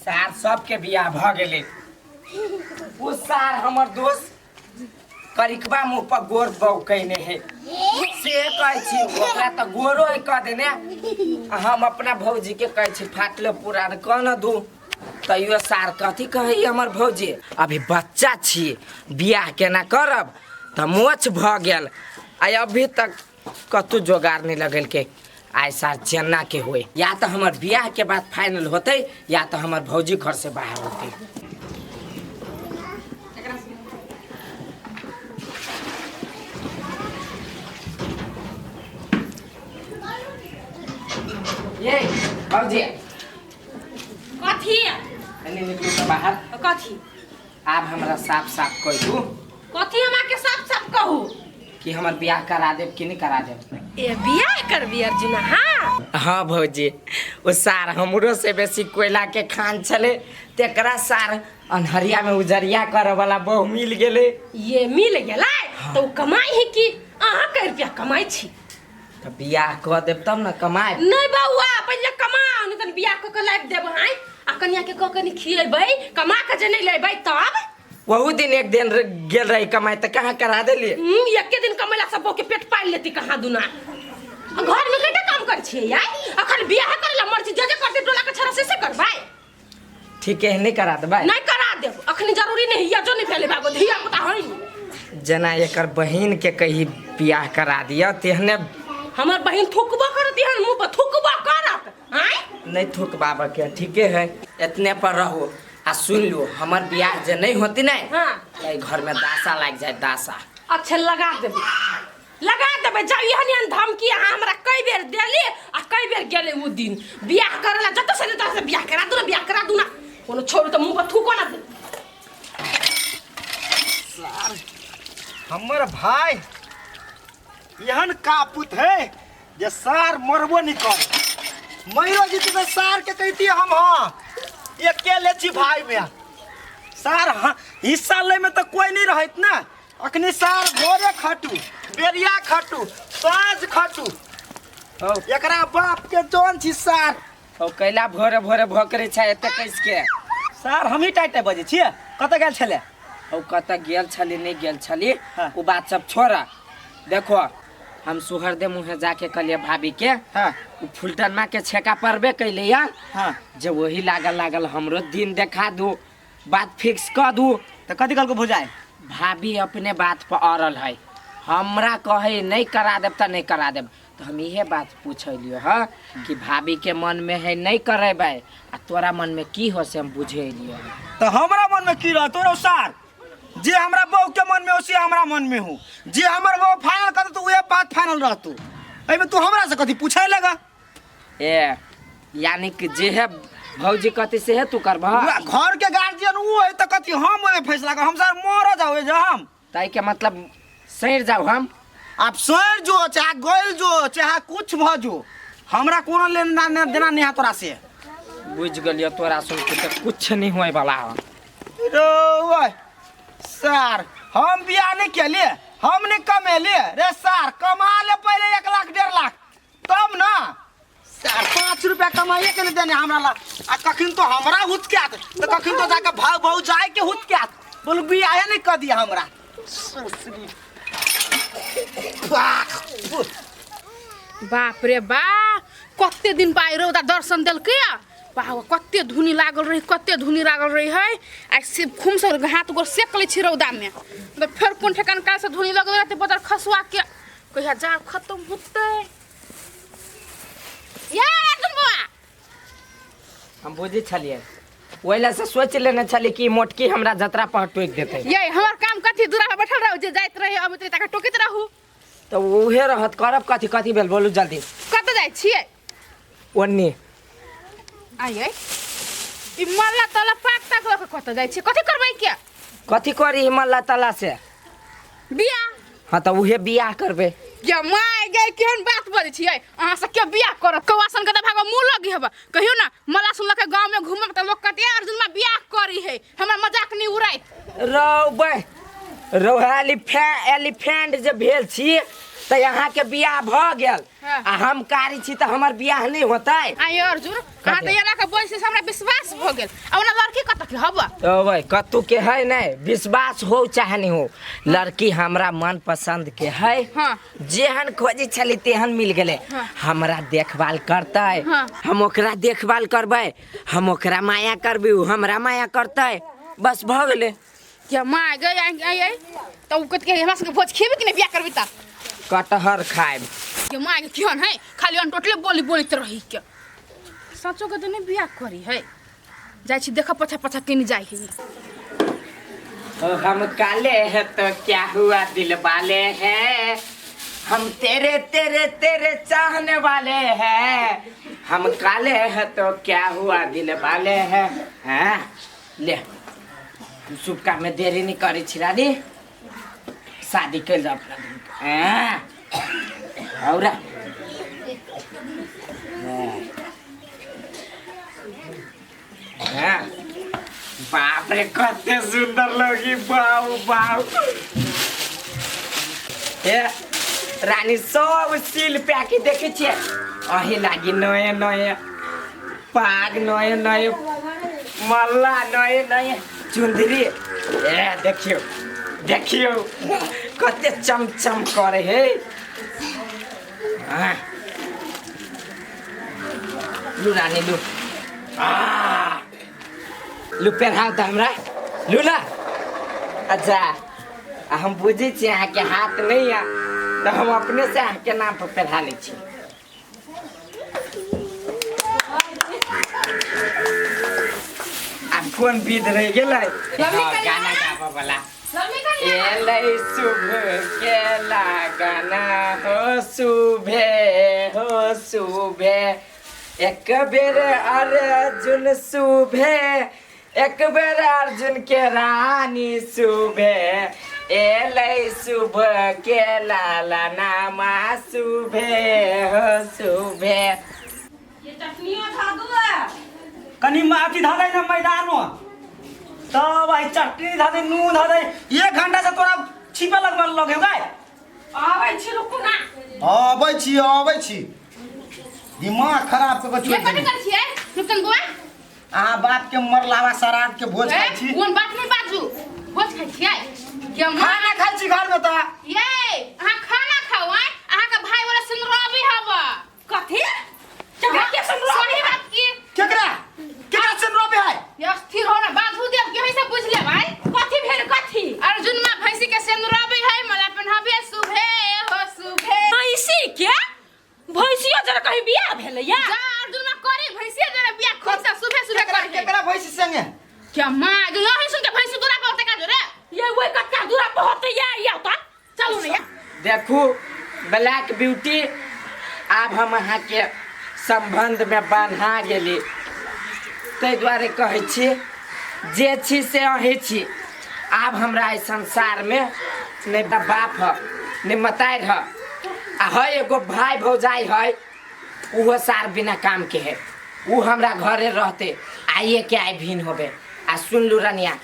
सार सबके बियाह भऽ गेलै। ओ सार हमर दोस्त करिकबा मुँह पर गोर बौ कैने है से कहै छी, ओकरा तऽ गोरो है कह देने। आ हम अपना भौजी के कहै छी फाटले पुरान कह न दू, तैयो सार कथी कहै हमर भौजी, अभी बच्चा छी बियाह केना करब। तऽ मोछ भऽ गेल आ अभी तक कतहु जोगार नहीं लगेलकै। आइ सार जेना के होए, या तऽ हमर बियाह के बात फाइनल होतै या तऽ हमर भौजी घर से बाहर होतै। ये भौजी कथी? एने निकलू तऽ बाहर। कथी? आब हमरा साफ साफ कह दू। कथी हम आके साफ साफ कहू? कि हमर बियाह करा देब कि नहीं करा देब? ए बियाह करबी अर्जुना? हाँ हाँ भौजी, ओ सार हमरो से बेसी कोयला के खान छले, तेकरा सार अन्हरिया में उजरिया करे वाला बहु मिल गेले। ये मिल गेलै तो उ कमाई है कि अहाँ के रुपया कमाई छी? तऽ बियाह कऽ देब तब ने कमाए। नहीं बौआ, पहिले कमाओ, नहीं तन बियाह कऽ के लाबि देब। आइ आ कनिया के कऽ के नहीं खिएबै, कमा के जे नहीं लेबै तब? वहू दिन एक दिन गेल रही कमाए तऽ कहाँ करा देलियै? एके दिन कमेला सब बहू के पेट पालि लेती कहाँ दुना। आ घर में कते काम कर छियै यार, अखन बियाह करे ला मर्जी जे जे करते टोला के छरा से से करबै। ठीक है, नहीं करा देबै? नहीं करा देब, अखन जरूरी नहीं है, जो नहीं भेले बाबू धिया पुता होई। जेना एकर बहिन के कही बियाह करा दिअ तेहने। हमर बहिन थुकबो करत हन मुंह पर थुकबो करत। आय नहीं थुक बाबा के, ठीके है, इतने पर रहो आ सुन लो, हमर बियाह जे नहीं होती नहीं। हाँ। तो घर में दासा लाग जाए दासा। अच्छा लगा देबे, लगा देबे, जाउ। एहन एहन धमकी अहाँ हमरा कई बेर देली आ कई बेर गेले उ दिन बियाह करे ला, जत से तत से बियाह करा दू ना, बियाह करा दू ना, कोनो छोड़ू त मुंह पर थूको ना दे। हमर भाई एहन कापुत है जे सार मरबो नहीं कर, मरो जीते तो सार के कहती हम। हाँ अकेले छी भाई में सार, हाँ हिस्सा ले में तो कोई नहीं रहत ना। अखनी सार भोरे खटू, बेरिया खटू, साँझ खटू, एकरा बाप के जोन छी सार। ओ कैला भोरे भोरे भोकरे छै एते कैस के? सार हमही टाइट बजै छियै, कतऽ गेल छलै? ओ कतऽ गेल छली नहीं गेल छली। हाँ। ओ बात सब छोड़ा, देखो हम सुहरदे मुँहे जाके कहलिए भाभी के। हाँ। उ फुलटनमा के छेका पड़बे कैले या। हाँ। जे वही लागल लागल हमरो दिन देखा दू, बात फिक्स कर दू। तऽ कथी कहलको भुजाए? भाभी अपने बात पर अड़ल है, हमरा कहे नहीं करा देब तऽ नहीं करा देब। तो हम इहे बात पूछलियो हँ कि भाभी के मन में है नहीं करेबै आ तोरा मन में की हो से हम बुझेलियो हँ। तऽ हमरा मन में की रहतो रौ सार, जे हमरा बहू के मन में हो से हमरा मन में हो, जे हमर बहू फाइनल कर तो उहे बात फाइनल रहतो, एहिमे तू हमरा से कथी पूछे लगा? ए यानी कि जे है भौजी कथी से है तू करबह? उहे घर के गार्जियन ऊ है तऽ कथी हम ओहिमे फैसला कर, हम सार मर जाओ जे हम। ताई के मतलब सड़ जाओ हम? आप सड़ जो चाहे गइल जो चाहे कुछ भ जो, हमरा कोनो लेना ना देना नहीं है तोरा से। बुझ गेलियो, तोरा सुन के तऽ कुछ नहीं होए वाला है। रो सार हम बियाह नहीं केलिए, हम नहीं कमेलिए रे सार, कमा ले पहले 1 लाख 1.5 लाख तब ना सार, 5 रुपया कमाइए के नहीं देने हमरा ला। आ कखन तो हमरा हुचकात तो कखन तो जाके भाव भाव जाए के हुचकात, बोलू बियाहे नहीं कर दिया हमरा। बाप रे बा, कते दिन पाइ रौदा दर्शन देलकै आ बाह, कते धुनी लागल रही, कते धुनी लागल रही है। आ से खूम से हाथ गोर सेक लै छी रौदा में, तऽ फेर कोन ठेकान काल से धुनी लगल रहतै बदर खसुआ के, कहिया जाड़ खत्म होतै। ये अर्जुन बौआ, हम बुझै छलियै, ओहि लए से सोचि लेने छलियै कि मोटकी हमरा जतरा पर टोकि देतै। ये हमर काम कथी, दूरा पर बैठल रहू, जे जाइत रही अबैत रही तकरा टोकैत रहू। तऽ उहे रहत, करब कथी? कथी भेल बोलू जल्दी। कतऽ जाइ छियै? ओन्नी। आइए ई मल्ला तल्ला पाक ताक लऽ कऽ कतऽ जाइ छियै, कथी करबै के? कथी करी ई मल्ला तल्ला से? बियाह। हाँ तऽ उहे बियाह करबै। गे my गे, केहन बात बजै छियै अहाँ सब के बियाह करत? कौआ सन के तऽ भागो मुँह लगी हेबा। कहियो ना मल्ला सुन लके गाँव में घूमब तऽ लोग कहते अर्जुन मा बियाह करी है, हमरा मजाक नहीं उड़ाइत। रौ बे रौ, एलिफेंट जे भेल छी तऽ अहाँके बियाह भऽ गेल। हाँ। आ हम कारी छी तऽ हमर बियाह नहि होतै। आइ अर्जुन, अहाँ तऽ एना के बोल से हमरा विश्वास भऽ गेल। आ ओना लड़की कतऽ के हब? ओए कतू के है नहीं, विश्वास हो चाहे नहीं हो, लड़की हमरा मन पसंद के है। हाँ। जेहन खोजे छली तेहन मिल गेलै। हाँ। हमरा देखभाल करतै। हाँ। हम ओकरा देखभाल करबै, हम ओकरा माया करबै, उ हमरा माया करतै, बस भऽ गेलै। क्या माँ गई आई आई आई तो उ कत के हमरा संगे भोज खेबे कि नहीं बियाह करबी ता? कटहर खायब। के माँ के केहन है, खाली अन टोटले बोली बोलैत रही के। सचो के तो नहीं बियाह करी है। जाइ छी देख पछा पछा केने जाइ है। ओ हम काले हैं तो क्या हुआ, दिल वाले हैं हम, तेरे तेरे तेरे चाहने वाले हैं। हम काले हैं तो क्या हुआ, दिल वाले हैं। हैं ले शुभ काम में देरी नहीं करी छी रानी, शादी कर जाओ अपना दिन। हैं और हाँ बाप रे कते सुंदर लगी, बाऊ बाऊ। हे रानी सब सील पैकी देखे छियै, अही लागी नये नये पाग, नये नये मल्ला, नये नये चुंदरी। ए देखियो देखियो कते चमचम करे हे। हाँ लु रानी लु, आ लु पेन्हाउ तऽ हमरा लु ना। अच्छा आ हम बुझै छी अहाँके हाथ नहि यऽ तऽ हम अपने से अहाँके नाम पर पेन्हा लै छी। आब कोन विध रहि गेलै? लवली हाँ, कनिया। गाना गाबऽ वाला। लवली कनिया। एलै शुभ के लगाना हो शुभे हो शुभे, एक बेर अर्जुन शुभे, एक बेर अर्जुन के रानी शुभे, एलै शुभ के लाला शुभे हो शुभे। कनी अथी धऽ दै ने मैदानो, तब आई चटनी धऽ दे, नून धऽ दे। एक घंटा से तोरा छिपे लगबे लगे गाय। आबै छी रुकू ना। अबै छी अबै छी, दिमाग खराब कऽ के ये छोड़ि कथी देली। करै छियै रुकन बुआ? अहाँ बाप के मरलावा श्राद्ध के भोज ए, खाइ छी। कोन बात नहीं बाजू, भोज खाइ छियै के माँ? खाना खाइ छी घर में तऽ। ये अहाँ खाना खाउ आय, अहाँ के भाई वाला सिंदूर हब। कथी? केकरा के सिंदूर? सही बात की। केकरा केकरा सिंदूर है? ये स्थिर हो ना बाजू देव के सब बुझ ले भाई। कथी भेल कथी? अर्जुन माँ भैंसी के सिंदूर है, मला पहनाबे सुभे हो सुभे। भैंसी के? भैंसियो जरा कहीं बियाह भेलै या? जा अर्जुन माँ करे भैंसी जरा बियाह खूब से सुभे सुभे करे। केकरा भैंसी संगे? क्या माँ यही सुन के भैंसी दूरा पर होते का जोरे? ये ओइ कक्का दूरा पर होते या या ता। चलू ने या। देखू ब्लैक ब्यूटी, आब हम अहाँके सम्बन्ध में बान्हा गेली, ताहि दुआरे कहै छी जे छी से अहीं छी। आब हमरा एहि संसार में नहि बाप ह नहि मतारि ह, आ है एगो भाई भौजाई है, उहो सार बिना काम के है, उ हमरा घरे रहते, आइए के आइ भिन होबे। आ सुन लू रनिया,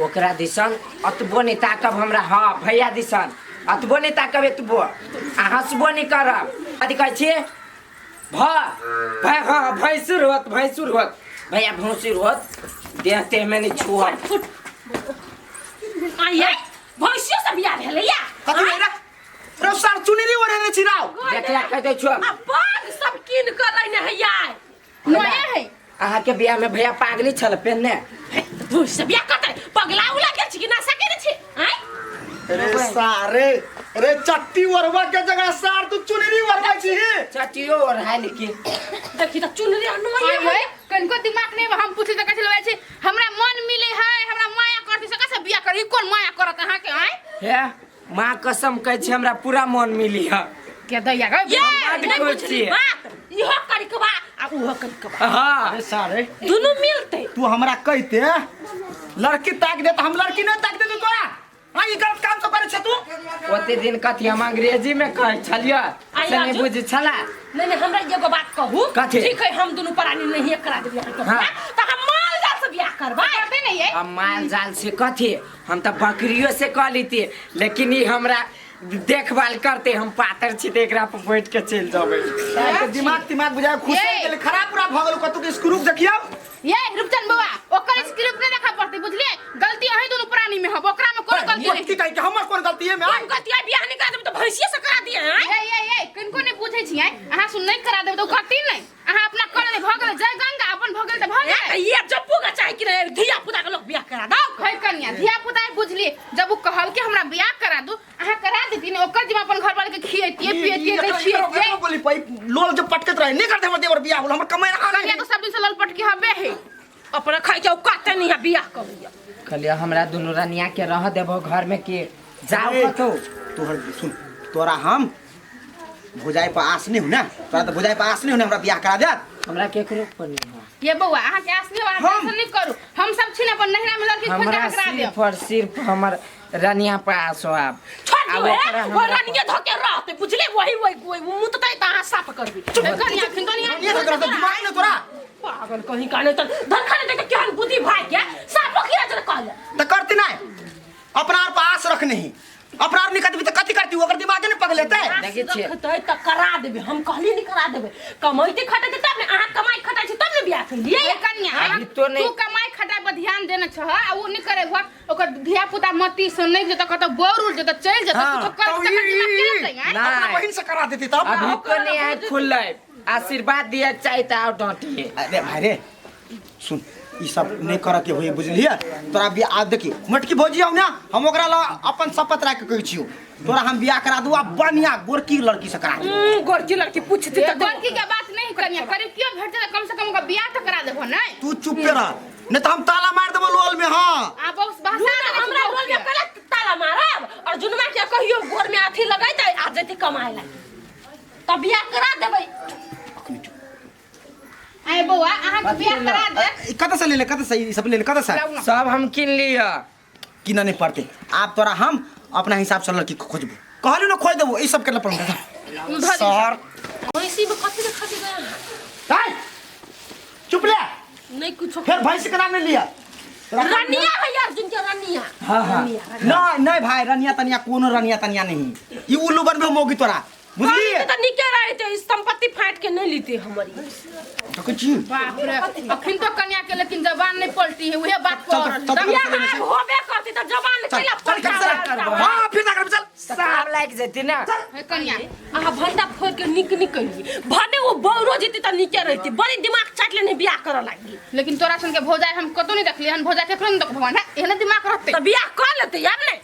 ओकरा दिसन अतबो नहीं ताकब हमरा, हाँ भैया दिसन अतबो नहीं ताकब एतबो, आ हंसबो नहीं करब। कथी कहै छियै? भ भै हाँ भैंसुर होत, भैंसुर होत भैया, भैंसुर होत, देह तेह में नहीं छुअत। आइए भैंसियो से बियाह भेलै या? कथी भेलै रे? रे सार चुनरी ओढ़ेने छी राव। देखला कह दै छुअब। आ पाग सब कीन कर लैने है यार। नया है। अहाँके बियाह में भैया पाग नहीं छल पेन्ने? भैंसी से बियाह करतै पगला उला गेल छी कि नशा केने छी आँय? रे सारे रे चट्टी ओढ़बा के जगह सार तू चुनरी ओढ़बै छी। चटियो ओढ़ाइल की? देखी तऽ चुनरी आ नया आय होय, कनिको दिमाग नहीं बा, हम पूछे तऽ कहै छै हमरा मन मिले है, हमरा माया करती से कैसे बियाह करी? कोन माया करत अहाँ के आय? हे माँ कसम कहै छी हमरा पूरा मन मिली है। के दैया गै ये हम बड्ड नहीं खुश बुझली छियै। बात, इहो करिकबा आ उहो करिकबा। हाँ अरे सारे दुनू मिलतै। तू हमरा कहिते लड़की ताक दे तऽ हम लड़की नहीं ताक देतौ तोरा। हाँ ई गलत काम सब करै छै तू। ओते दिन कथी हम अंग्रेजी में कहै छलियै आइ से नहीं राजू। बुझै छला। नहीं नहीं हमरा एगो बात कहू। कथी? ठीक है हम दुनू प्राणी नहीं करा देबै अहाँके हाँ। बियाह, तऽ हम माल जाल से बियाह करबै। करते नहीं है। हम माल जाल से कथी, हम तऽ बकरियो से कह लेती, लेकिन ई हमरा देखभाल करते। हम पातर छी तऽ एकरा पर बैठ के चलि जेबै। सार के दिमाग तिमाग बुझाय खुश ये। गेल, खराब पूरा भऽ गेल। कतौ के स्क्रू देखियौ। ये रूपचंद बौआ, ओकर स्क्रिप्ट नहीं देखा पड़ते, बुझलिए? गलती अही दोनों प्राणी में हब, ओकरा में कोनो गलती नहीं। की कहि के हमर कोन गलती है में? हम गलती है बियाह नहीं करा देब तो भैंसिए से करा दिए हैं। ये ये ये किनको नहीं पूछे छियै, अहाँ सुन नहीं करा देब तो करती नहीं। अहाँ अपना कर ले, भऽ गेल जय गंगा, अपन भऽ गेल तऽ भऽ गेल। ये जप्पू का चाहे कि नहीं धिया पुता के लोग बियाह करा दो। है कन्या, धिया पुता है, बुझलिए? जब वो कहल के हमरा बियाह करा दू, अहाँ करा देती ने, ओकर जिम्मा अपन घर वाले के खियैतियै पियैतियै नहीं खियैतियै। बोली पई लोल जो पटकत रहे नहीं करते हमर देवर बियाह होल, हमर कमाई रहा कन्या नहीं। तो सब दिन से ललपटकी हबे है। अपना खाई के औकात नहीं है बियाह करिया। कहलियै हमरा दुनू रनिया के रह देबो घर में के जाओ ए, कतौ? तोहर सुन, तोरा हम भुजाई पर आस नहीं हो ना, तोरा तो भुजाई पर आस नहीं हो ना हमरा बियाह करा देत। हमरा केकरो पर नहीं हो। ये बौआ, अहाँ के आस नहीं, अहाँ टेंशन नहीं करू, हम सब छी ने अपन नहिरा में लड़की खोज हमरा के करा देब। सिर्फ और सिर्फ हमर रनिया पर आस हो आब। छोड़ आब दियो ओकरा है वो हमरा रनिया धोके रहते, बुझले? वही वही वही मुंह तो तय साफ करबी। हे कन्या, अखन दुनिया ये तो तोरा दिमाग नहीं तोरा। पागल कहीं का नहीं तो धरखा नहीं देख केहन बुद्धि भाई के साफो किया जरा कहले। तो करती नहीं, अपना are पर आस रखने ही, अपना are नहीं करती तो कथी करती? ओकर दिमाग नहीं पकड़ लेते। देखै छियै। रखतै त करा देबे, हम कहली नहीं करा देबे। कमाइते खटेते तब ने, अहाँ कमाई खटाइ छी तब ने बियाह केलियै। हे कन्या, अभी तो नहीं। तू कमाई खटाई पर ध्यान देने छह आ उ नहीं करे हुआ, ओकर धिया पुता मती से नहीं जेतौ, कतौ बोर उड़ जेतौ, चलि जेतौ, हाँ, कुछो कर तो तकर ई- दिमाग ई- केना देंगे, आँय? नहीं। अपना बहिन से करा देती तब। अभी तो नहीं आए खुललै, आशीर्वाद दिया चाहे तऽ आओ डांटिए। अरे भाई रे सुन, ई सब नहीं करे के होई, बुझलिए? तोरा बियाह देखी मोटकी भौजी आउ ना, हम ओकरा ला अपन शपथ राख के कहै छियौ, तोरा हम बियाह करा दू आ बढ़िया गोरकी लड़की से करा दू। गोरकी लड़की पूछती ये त गोरकी के बात नहीं कन्या, करीब क्यों भेट जेतै, कम से कम ओकर बियाह तऽ करा देबहो नहीं। तू चुप पे रह, नहीं तो हम ताला मार देबो लोल में। हाँ आ बहुत भाषा लूना हमरा रोल में पहले ताला मारब और जुनमा के कहियो गोर में अथी लगैतै आ जैती कमाए ला तब बियाह करा देबै। आए बौआ, अहाँ के बियाह करा दे। कतऽ से ले ले, कतऽ से ई सब ले ले, कतऽ से? लाउ ना। सब हम किन लिअ। किनऽ नहीं पड़ते आब, तोरा हम अपना हिसाब से लड़की खोजबो, कहलू ना खोज देबो, ई सब के लपड़ धऽ दे। सर भैंसी में कथी के खसी गया? हाय चुप ले। नहीं कुछो। फिर भैंस के नाम नहीं लिया। रनिया है अर्जुन के रनिया। हाँ हाँ। नहीं नहीं भाई, रनिया तनिया कोनो रनिया तनिया नहीं, ई उल्लू बनबे मौगी तोरा, बुझलिए? तो निके रहते इस संपत्ति फाट के नहीं लीते हमारी। तो कुछ बाप रे, अखन तो कन्या के लेकिन जबान नहीं पलटी है, उहे बात चल, पर। चल, चल, बियाह चल, चल, आब होबे करती त जवान चल कैला चल चल चल, हां फिर ना कर, चल। काम लागि जेती ना। हे कन्या, अहाँ भंडा फोड़ के निक निकलिए भने वो बौरो जीती त निके रहती, बड़ी दिमाग चाट लेने बियाह करऽ लागी। लेकिन तोरा सन के भौजाई हम कतौ नहीं देखलियै हन, भौजाई केकरो नहीं देखबो हन, एहने दिमाग रहतै त बियाह कर लेते आब ने।